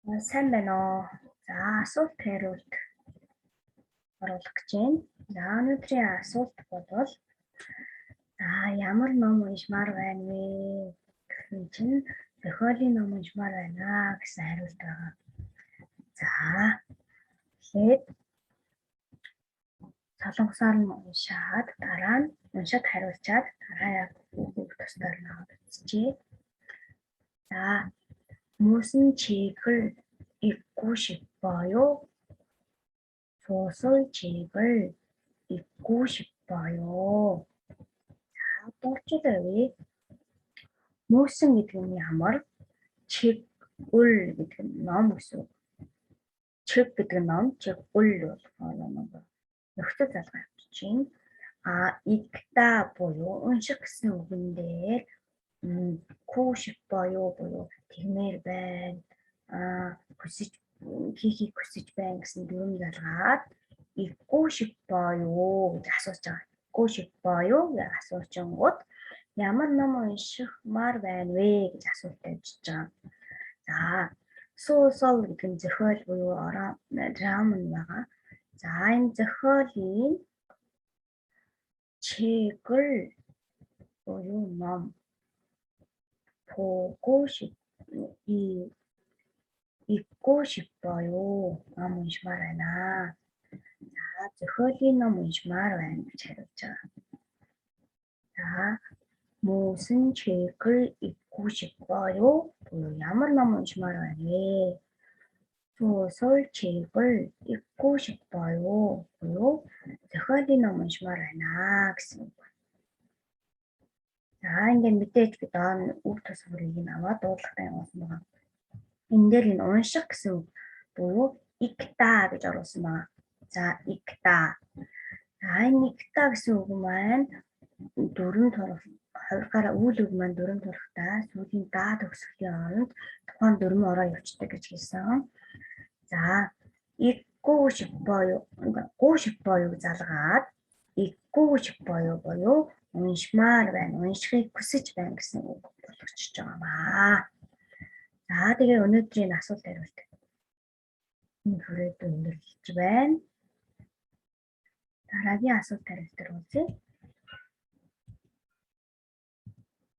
Сайн байна уу? За, асуулт хариулт оруулах гэж байна. За, өнөөдрийн асуулт бол за, ямар ном уншмаар байна вэ гэсэн чинь зохиолын ном уншмаар байна гэсэн хариулт байгаа. За, тэгэхээр солонгосоор нь уншаад, дараа нь уншаад хариулчаад, дараа яг үг тусдаар нь аваад үзчихье. За, 무슨 책을 읽고 싶어요? 소설책을 읽고 싶어요. За, орчуулъя. 무슨 гэдэг нь ямар, 책, 을 гэдэг нь ном гэсэн үг. 책 гэдэг нь ном, 책, 을 болохоор ном. Нөхцөл залгаа явчих чинь. А 읽다 буюу унших гэсэн үгэн дээр 고 싶어요 буюу тэгмээр байна. А хүсэж, хийхийг хүсэж байна гэсэн дүрэм залгаад 읽고 싶어요 гэж асууж байгаа. 읽고 싶어요 гэж асуучингууд ямар ном уншихмаар байна вэ гэж асуулт тавьж байгаа. За, 소설 гэдэг нь зохиол буюу драм нь байгаа. За, энэ зохиолын 책을 буюу ном 보고 싶, 이, 읽고 싶어요. Ном уншмаар байна. За, зохиолын ном уншмаар байна гэж хариулж байгаа. За, 무슨 책을 읽고 싶어요? буюу ямар ном уншмаар байна вэ? 소설책을 읽고 싶어요. буюу зохиолын ном уншмаар байна гэсэн үг. За, ингээд мэдээж би доор нь үг тус бүрийг нь аваад дуудлагатай явуулсан байгаа. Энэ дээр энэ унших гэсэн үг буюу 읽다 гэж оруулсан байгаа. За, 읽다. За, энэ 읽다 гэсэн үг маань дүрэм турах хувиргаараа үйл үг маань дүрэм турахтаа сүүлийн да төгсгөлийн оронд тухайн дүрэм ороо явцдаг гэж хэлсэн. За, 읽고 싶어요. 고 싶어요 залгаад 읽고 싶어요 буюу уншмаар байна, уншихыг хүсэж байна гэсэн үг болгочиж байгаа маа. За, тэгээ өнөөдрийн асуулт хариулт энэ хүрээд өндөрлөж байна. Дараагийн асуулт хариултаар уулзъя.